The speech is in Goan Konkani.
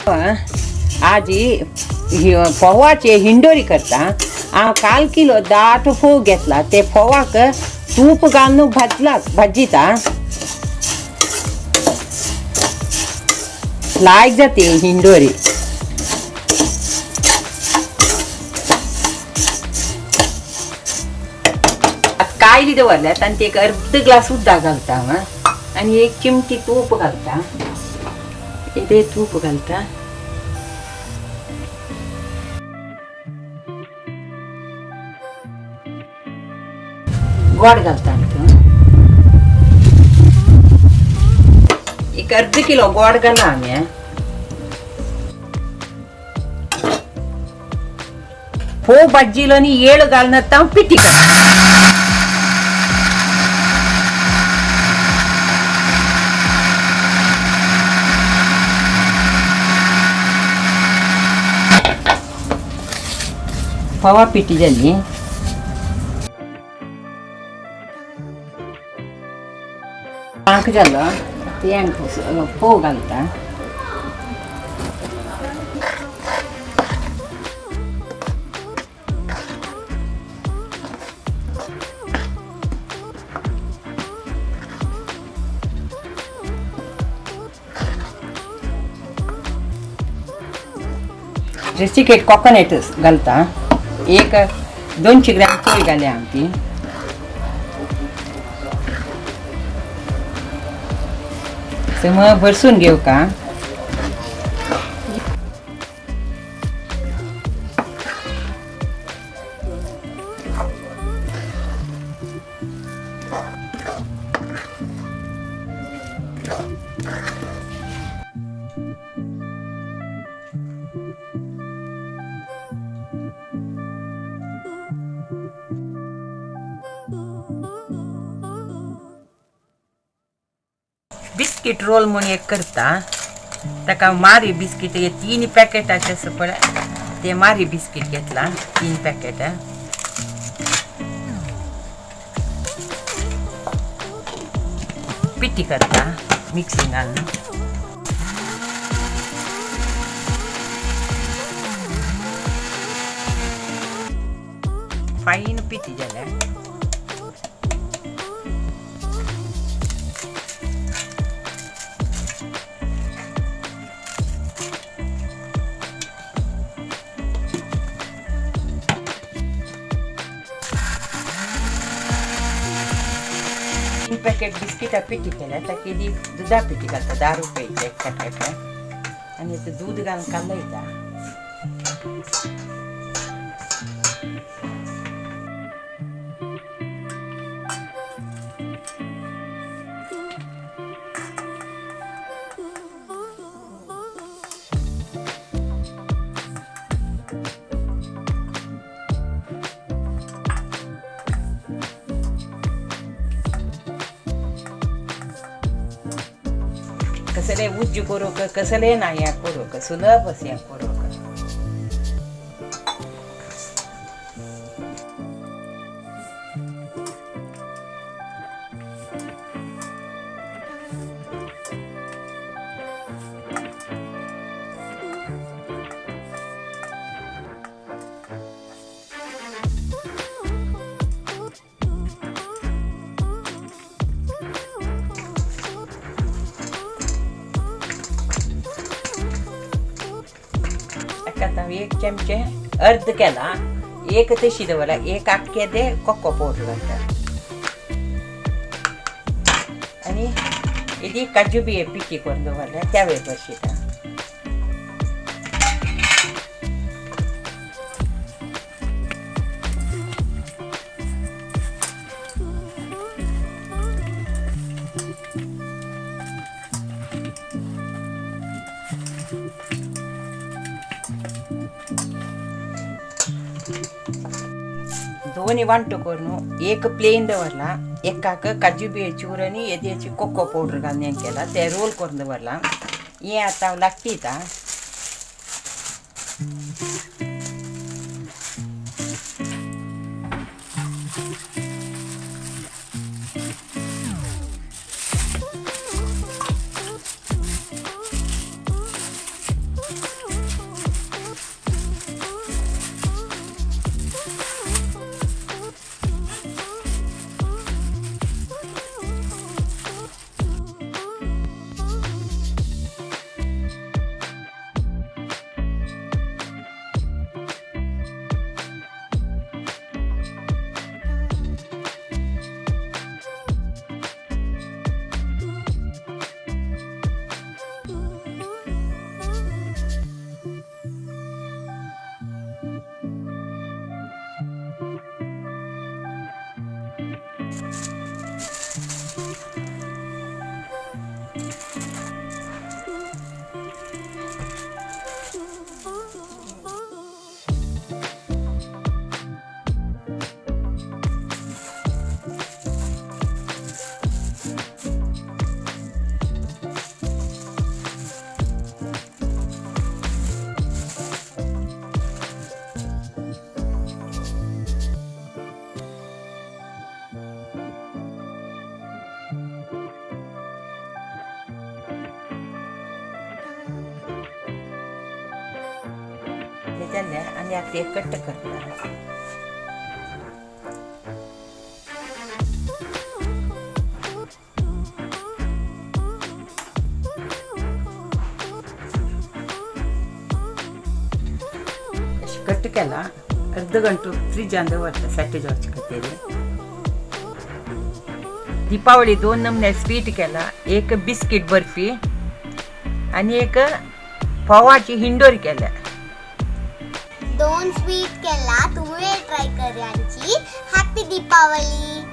आज फोवाचे हिंडोरी करता. हांव काल किलो दाट फोव घेतला, ते फोवाक तूप घालून भाजला भाजिता, लायक जाते हिंडोरी. कायली दवरल्यात आनी ते एक अर्द ग्लास उदक घालता हांव आनी एक चिमटी तूप घालता, इथे तूप घालता. गोड घालता एक अर्द किलो गोड घाला आमी. फोव भाजिलो आनी येळ घालून हांव पिठी फोवा पिठी जाली. पाक जालो ते फोव घालता. रेसिकेट कोकोनट घालता, एक 200 ग्राम चोय घाल्या हांव ती. समज भरसून घेऊ का. बिस्किट रोल म्हणून एक करता, ताका मारी बिस्किट हे 3 पॅकेटाचे आसा पळय, ते मारी बिस्किट घेतला 3 पॅकेट. पिठी करता मिक्सिंग घालून. फायन पिठी जाल्या. पॅकेट बिस्किटा पिठी केल्या, ताका दी दुदा पिठी घालता, 10 रुपयाची एक पॅकेट, आनी ते दूद घालून कालयता. कसले उज्ज करूंक कसले ना हें करूंक सुलभ अशें करूंक. एक चमचे अर्द केला, एक तशी दवरला, एक आख्खे दे कोको पावडर घालता आनी येदी काजू बिये पिठी करून दवरल्या त्या वेळ बशिता. दोन्ही वांटो करून एक प्लेन दवरला, एकाक काजू बिये चूर आनी येदेची कोको पावडर घालून हें केला, ते रोल करून दवरला. हें आतां हांव लागतीता. हे जालें आनी आतां हे कट्ट करता. अशें कट्ट केला अर्द घंटो फ्रिजान दवरता सेट जावचे खातीर. दीपावली दोन नमूने स्वीट केला. एक बिस्किट बर्फी आनी एक फोवाची हिंडोर केल्या. दोन स्वीट केला, तुम्ही ट्राय करायची. हॅपी दीपावली.